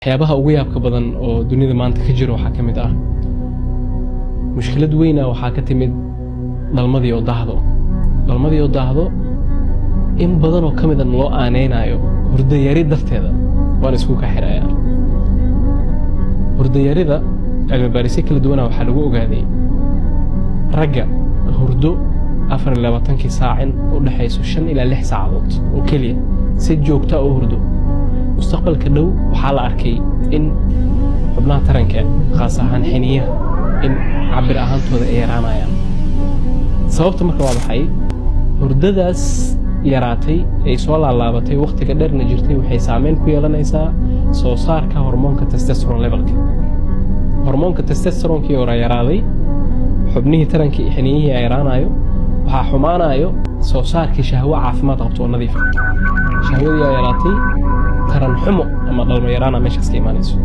Waxyaabaha ugu yaabka badan oo dunida maanta ka jiro waxaa ka mid ah mushkilad weyna. Waxaa ka timid dhalmadii oo daahdo, dhalmadii oo daahdo in badan oo ka midan loo aaneynayo hurdayari darteeda. Waan isku ka xirayaa hurdayarida. Cilmi baarisyo kala duwana waxaa lagu ogaaday ragga hurdo 24-kii saacin u dhexayso 5 ilaa 6 saacadood oo keliya si joogta u hurdo, mustaqbalka dhow waxaa la arkay in xubnaha taranka, khaas ahaan xiniyaha, in cabir ahaantooda ay yaraanayaan. Sababta marka waa maxay? Hurdadaas yaraatay ay soo laalaabatay, wakhtiga dheerna jirtay, waxay saameyn ku yeelanaysaa soo saarka hormoonka testosterone levelka. Hormoonka testosteronekii hore yaraaday, xubnihii taranka iyo xiniyihii yaraanayo, waxaa xumaanayo soo saarkii shahwo caafimaad qabto oo nadiifa. Shahwadii aa yaraatay, taran xumo ama dhalmo yaraana meeshaas ka imaanayso.